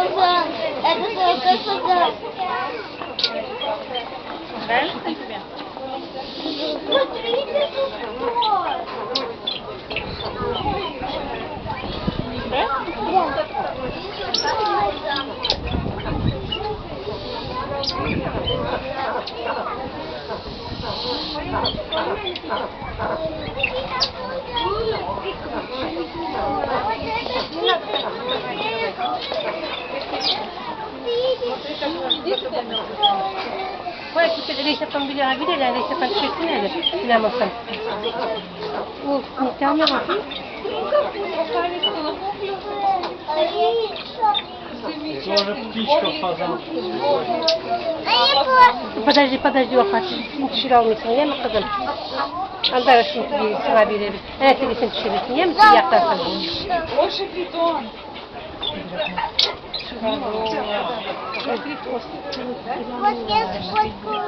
фазан. Это золотой фазан. Нравится тебе? Смотрите, тут что? Нравится? Тоже птичка фазан. Подожди, подожди, Вафат. Төшерә алмыйсың, яме, кызым? Анда син сиңа бирәбез. Әнә тегесен төшерерсең, яме, син яктасың. Больше питон. Вот я сфоткаю.